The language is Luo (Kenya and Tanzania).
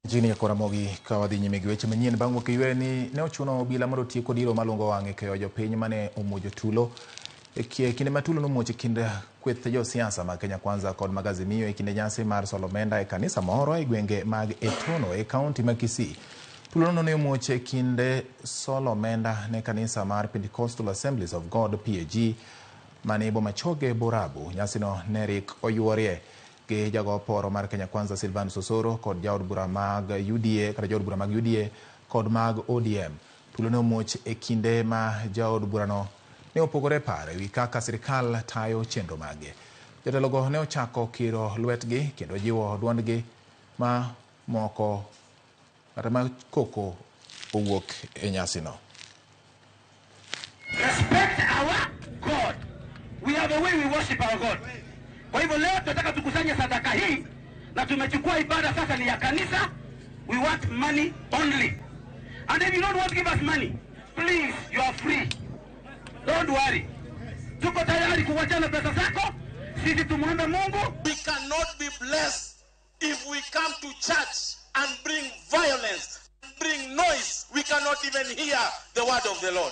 Jini Ramogi ka wadhi nyime gi weche manyien bang' wuok e yweyo ni ne ochuno obila mondo otiek kod iro malungo wang' e keyo jopiny mane omuojo tulo e kinde ma tulo nomuoch e kind kweth josiasa mag Kenya Kwanza kod mag Azimio e kinde nyasi mar solo omenda e kanisa moro e gwenge mag Etono e kaunti ma Kisii. Tulono ne omuoch e kinde solo omenda ne kanisa mar Pentecostal Assemblies of God PAG mane Bomachoge Borabu. Nyasino ne rik oyuorie gi jago poro mar Kenya Kwanza Silvanus Osoro kod jaod bura mag UDA kata jood bura mag UDA kod mag ODM. Tulo ne omuoch e kinde ma jaod burano ne opogore paro ewi kaka sirikal tayo chenro mage. Jotelogo ne ochako kiro lwetgi kendo jiwo duondgi ma moko kata ma koko owuok e nyasino. Respect our God. We have a way we worship our God. Kwa hivyo leo tunataka tukusanye sadaka hii na tumechukua ibada sasa ni ya kanisa. We want money only. And if you don't want to give us money, please, you are free. Don't worry. Tuko tayari kuwachana pesa zako. Sisi tumuombe Mungu. We cannot be blessed if we come to church and bring violence, bring noise. We cannot even hear the word of the Lord.